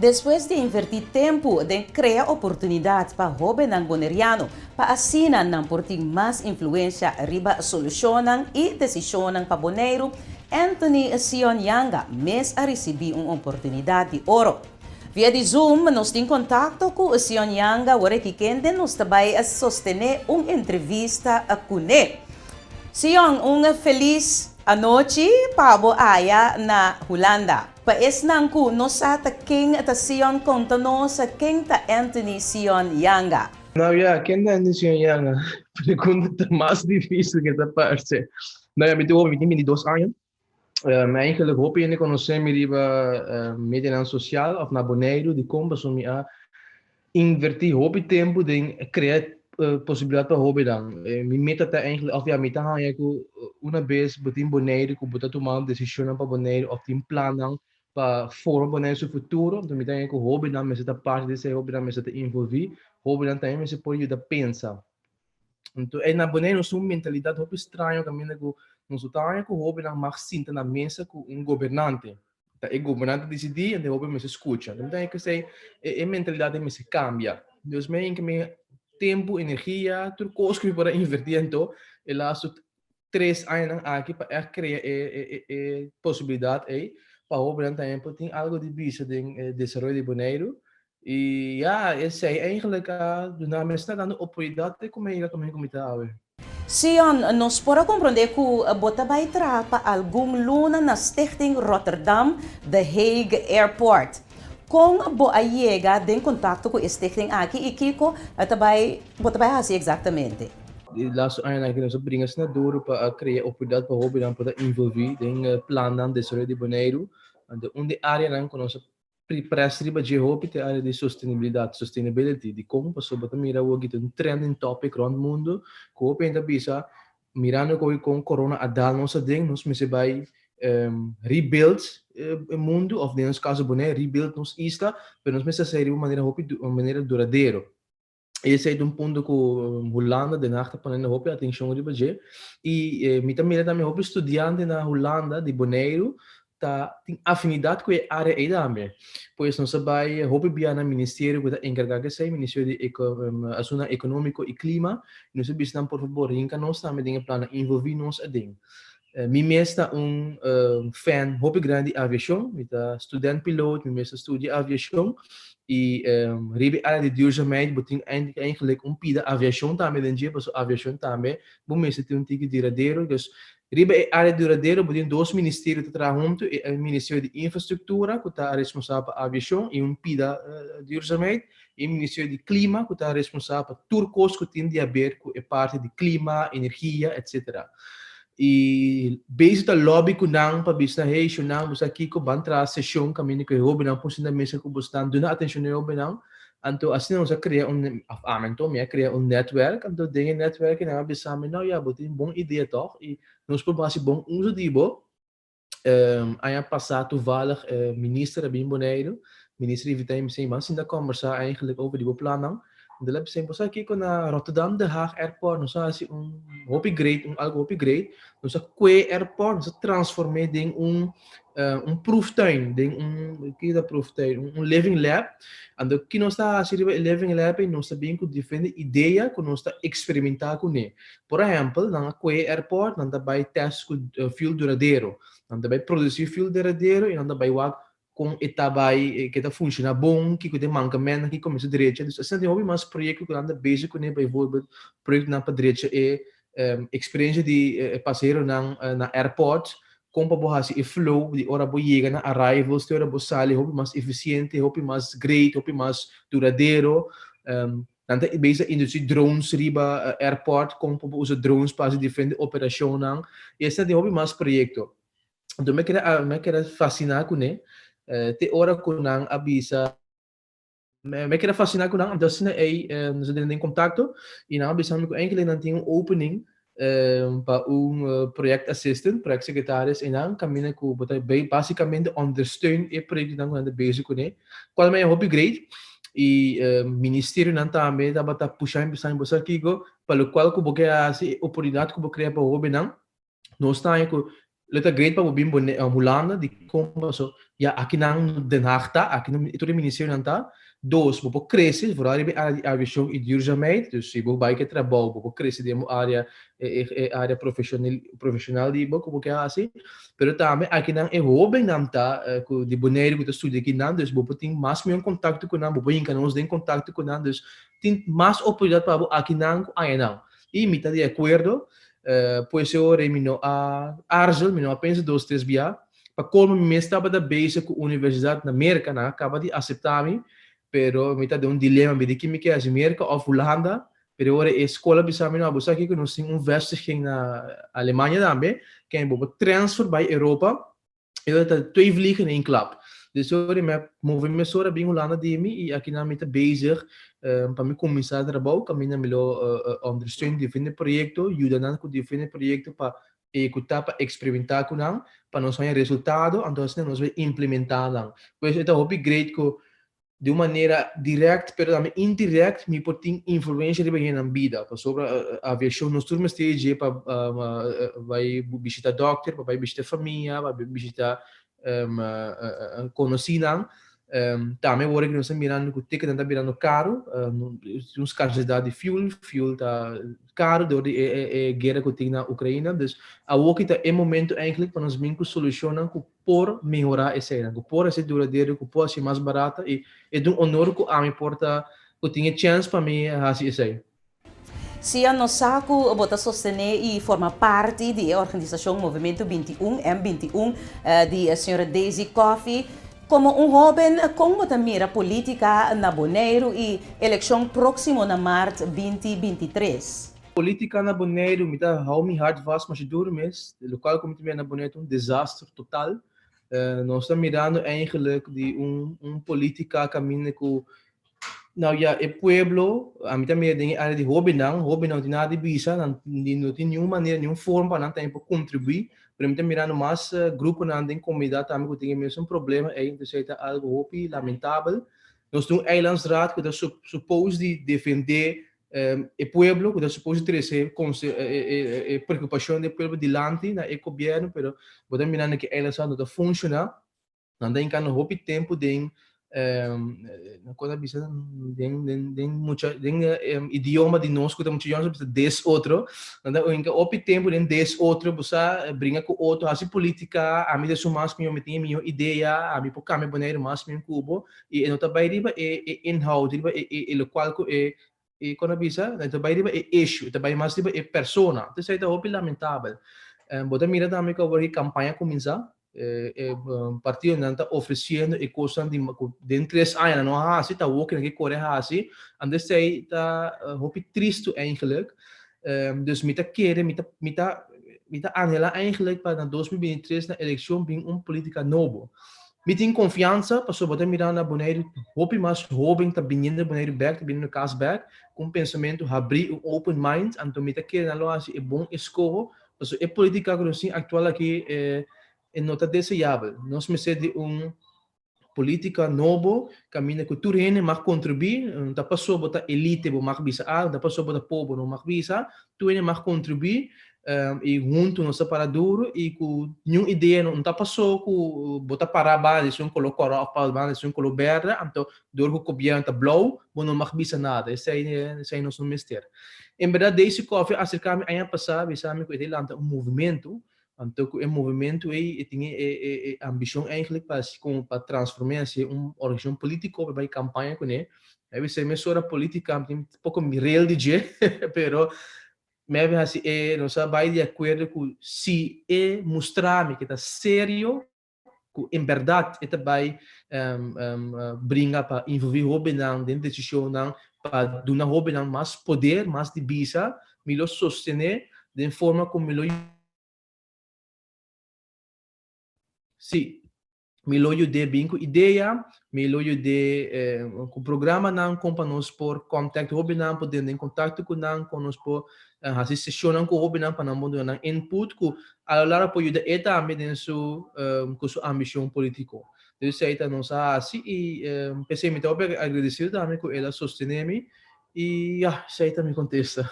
Despues di invertí tempu den krea oportunidat pa hóbennan boneriano pa asina nan por tin mas influensia riba solushonnan i desishonnan pa Boneiru, Anthony Sion Janga mes a risibí un oportunidat di oro. Via di Zoom nos tin kontakto ku Sion Janga wor e kikende nos ta bai sostené un entrevista kuné. Sion, un felis anochi pa bo aya na Hulanda. Pa esnan ku no sa ta ken ta Sion konta nos ken ta Anthony Sion Janga. Nou ja, ken ta Anthony Sion Janga? Pregunta ta mas difísil ke ta parse. Nou ja, mi tin hopi, mi tin 22 aña. Eigenlijk hopi hende konosé mi riba medianan sosial òf na Boneiru dikon pasobra mi a invertí hopi tempu den krea posibilidat pa hóbennan. Mi meta ta eigenlijk òf ya mi ta haña ku una bes bo tin Boneiru ku bo ta tumando desishonnan pa Boneiru òf tin plannan pa forma Boneiru su futuro, enton mi ta haña ku hóbennan mester ta parti di esei, hóbennan mester ta involví, hóbennan tambe mester por yuda pensa. Enton na Boneiru nos tin un mentalidat hopi straño kaminda ku nos no ta haña ku hóbennan mag sinta na mesa ku un gobernante. Ta e gobernante disidí en e hóben mester skucha. Enton mi ta haña ku esei e mentalidat ei mester kambia. Dus mi a hinka mi tempu, energia, tur kos ku mi por a invertí anto e lastu 3 añanan aki pa ègt krea e posibilidat ei pa hóbennan tambe por tin algu di bisa den e desaroyo di Boneiru. I ya, esei eigenlijk a duna mi esta dando oportunidat te ku mi a yega kaminda ku mi ta awe. Sion, nos por a komprondé ku bo ta bai traha pa algun luna na Stichting Rotterdam The Hague Airport. Kon bo a yega den kontakto ku e stichting aki i kiko ta bai bo ta bai hasi eksaktamente? E lastu añanan aki nos a bringa asina duru pa a krea oportunidat pa hóbennan por ta involví den plannan desaroyo di Boneiru. Anto un di e áreanan ku nos a presta riba dje hopi ta e área di sostenibilidat, sustainability. Dikon? Pasobra bo ta mira awor ki ta un trending topic rònt mundu ku hopi hende ta bisa Mirando ku kon corona a dal nos aden, nos mester bai rebuild e mundu, òf den nos kaso Bonaire, rebuild nos isla, pero nos mester hasi riba un manera hopi un manera duradero. I esei ta un punto ku Hulanda, Den Haag ta poniendo hopi atenshon riba dje. I mi ta mira tambe hopi studiante na Hulanda di Boneiru ta tin afinidat ku e área ei tambe. Pues nos a bai hopi bia na ministerio ku ta enkargá ku esei, Ministerio di Asuntunan Ekonómiko i Klima, i nos a bisa nan por fabor hinka nos tambe den e plannan, involví nos aden. Mi mes ta un fan hopi grandi di aviashon, mi ta student piloot, mi mes ta studia aviashon i riba e área di duurzaamheid bo tin eigenlijk un pida aviashon tambe den dje, pasobra aviashon tambe bo mester tin un tiki duradero, dus Riba e área duradero bo tin dos ministerio ta traha huntu, e Ministerio di Infrastruktura ku ta responsabel pa aviashon i un pida duurzaamheid, i e Ministerio di Klima ku ta responsabel pa tur kos ku tin di haber ku e parti di klima, energia, etsetera. I bezig ta lobby ku nan pa bisa, hey shownan, bo sa kiko, ban traha seshon kaminda ku e hóbennan por sinta mesa ku bosnan, duna atenshon na e hóbennan. Anto asina nos a krea un, of ami anto, mi a krea un netwerk, anto den e netwerk nan a bisa mi, no ya, bo tin bon idea tòg i nos por hasi bon uso di bo. Aña pasá toevallig minister a bin Boneiru, minister a invitá mi, mi ban sinta kòmbersá eigenlijk over di bo plannan. Anto el a bisa mi, bo sa kiko na Rotterdam Den Haag Airport nos a hasi un hopi great, un algu hopi great, nos a kue airport, nos a transform'é den un un proeftuin, den un, ki ta proeftuin? Un living lab. Anto ki nos ta hasi riba e living lab ei? Nos ta bin ku diferente idea ku nos ta eksperimentá kuné. Por ehèmpel, nan a kue e airport, nan ta bai tèst ku fuel duradero. Nan ta bai produsí fuel duradero i nan ta bai wak kon e ta bai, ke ta funshoná bon, kiko ta e mankamennan, kiko mester drecha. Dus asina tin hopi mas proyekto ku nan ta bezig kuné, bijvoorbeeld proyektonan pa drecha e eksperensia di e pasaheronan na airport, kon pa bo hasi e flow di ora bo yega na arrivals te ora bo sali hopi mas efisiente, hopi mas great, hopi mas duradero. Nan ta bezig ta introdusi drones riba airport, kon pa bo usa drones pa hasi diferente operashonnan. I asina tin hopi mas proyekto. Anto mi a keda mi a keda fasiná kuné te ora ku nan a bisa. Mi a keda fasiná ku nan, anto asina ei nos a drenta den kontakto i nan a bisa mi ku enkele nan tin un opening pa un project assistant, project secretaris einan kaminda ku bo ta bay basikamente ondersteun e proyektonan ku nan ta bezig kuné, kual mi a hopi great i ministerionan tambe tabata pusha mi bisa mi bo sa kiko pa lokual ku bo ke hasi e oportunidat ku bo krea pa hóbennan. Nos ta haña ku Lo ta great pa bo bin Hulanda di kon paso ya akinan Den Haag ta, aki tur e ministerionan ta. Dos, bo por krese, vooral riba e área di aviashon i duurzaamheid. Dus si bo bai ku e trabou, bo por krese den bo área, e área profeshonal profeshonal di bo ku bo ke hasi. Pero tambe akinan e hóbennan ta ku di Boneiru ku ta studia akinan, dus bo por tin mas mihó kontakto ku nan, bo por hinka nos den kontakto ku nan. Dus tin mas oportunidat pa bo akinan ku ayanan. I mi ta di akuerdo, pues e ora ei mi no a arzel, mi no a pensa dos tres bia. Pa colmo mi mes tabata bezig cu universidad na Merca, nan a caba di acepta mi, pero mi ta den un dilema, mi di ki mi ke haci, Merca of Hulanda, pero e ora e scol a bisa mi, no, bo sa kico, nos tin un vestiging na Alemania tambe, ken bo por transfer bay Europa, e ora ta twee vliegen in één klap. Dus e ora mi a move mesora bin Hulanda di mi y akinan mi ta bezig pa mi cuminsa trabou, caminda mi lo ondersteun diferente proyecto, yuda nan cu diferente proyecto pa ehekutá, pa eksperimentá ku nan, pa nos haña resultado, anto asina nos bai implementá nan. Pues e ta hopi great ku di un manera dirèkt pero tambe indirèkt mi por tin influensha riba hende nan bida, pasobra aviashon nos tur mester dje pa bai bishita dòkter, pa bai bishita famia, pa bai bishita konosínan. Tambe ora ku nos ta mirando ku ticketnan ta birando karu, tin un skarsidat di fuel, fuel ta karu dor di e guera ku tin na Ukraina. Dus awoki ta e momento eigenlijk pa nos bin ku solushonnan ku por mehorá eseinan, ku por hasi duradero, ku por hasi mas barata i e ta un honor ku ami por ta ku tin e chèns pa mi hasi esei. Sia nos sa ku bo ta sostené i forma parti di e organisashon Movimento 21, M 21, di señora Daisy Coffie. Komo un hóben, kon bo ta mira polítika na Boneiru i elekshon próksimo na mart 2023? Polítika na Boneiru, mi ta hou mi hart vast masha duru mes. Lokual ku mi ta mira na Boneiru ta un desaster total. Nos ta mirando eigenlijk di un polítika kaminda ku Nou ya, e pueblo, ami ta mira den e área di hóbennan, hóbennan no tin nada di bisa, nan no tin niun manera, niun forma pa nan tambe por kontribuí, pero mi ta mirando mas gruponan den komunidat tambe ku tin e mesun problema ei, entonces ei ta algu hopi lamentabel. Nos tin un eilandsraad ku ta supos di defendé e pueblo, ku ta supos di trese e preokupashon di e pueblo dilanti na e gobièrnu, pero bo ta mirando ku e eilandsraad no ta funshoná. Nan ta hinkando hopi tempu den kon ta bisa den den den mucha den idioma di nos ku ta mucha yòn bisa des otro. Nan ta hinka hopi tempu den des otro, bo sa bringa ku otro, hasi politika, ami ta esun mas mihó, mi tin e mihó idea, ami por kambia Boneiru mas mihó ku bo. I e no ta bai riba e e inhoud, riba e e lokual ku e e kon a bisa, e ta bai riba e issue, e ta bai mas riba e persona. Entonces esei ta hopi lamentabel. Bo ta mira tambe ku awor e kampaña a kuminsá, e partidonan ta ofresiendo e kosnan di ku den tres aña nan no a hasi, ta awor ku nan ke kore hasi. Anto esei ta hopi tristu eigenlijk. Dus mi ta kere, mi ta mi ta mi ta anhela eigenlijk pa na 2023 na elekshon bin un politika nobo. Mi tin konfiansa pasobra bo ta mira na Boneiru hopi mas hoben ta biniendo Boneiru bek, ta biniendo kas bek ku un pensamentu habrí, un open mind, anto mi ta kere nan lo hasi e bon eskoho pasobra e politika ku nos tin aktual aki e no ta deseabel. Nos mester di un politika nobo kaminda ku tur hende mag kontribuí, no ta pasobra bo ta elite bo mag bisa algu, no ta pasobra bo ta pober bo no mag bisa, tur hende mag kontribuí i huntu nos ta para duru i ku niun idea no ta paso ku bo ta para banda di esun koló kòrò òf para banda di esun koló bèrdè, anto dor ku gobièrnu ta blou bo no mag bisa nada, esei esei nos no mester. En bèrdat Daisy Coffie a aserká mi aña pasá bisa mi ku e ta lanta un movementu, anto ku e movementu ei e tin e ambishon eigentlik pa hasi komo pa transform'é hasi un organisashon polítiko pa bai kampaña kuné. Mi a bisa mesora polítika mi tin poko real di dje pero Mi a hasi e, nos a bai di akuerdo ku si e mustra mi ke ta serio, ku en bèrdat e ta bai bringa pa involví hóbennan den desishonnan, pa duna hóbennan mas poder, mas di bisa, mi lo sostené den forma ku mi lo. Sí. Mi lo yud'é bin ku idea, mi lo yud'é ku programanan kon pa nos por contact hobennan, por den den kontakto ku nan, kon nos por hasi seshonnan ku hobennan pa nan por duna nan input ku a lo largo por yuda e tambe den su ku su ambishon politiko. Dus esei ta nos a hasi i p'esei mi ta hopi agradesido tambe ku el a sostené mi i ya, esei ta mi kontesta.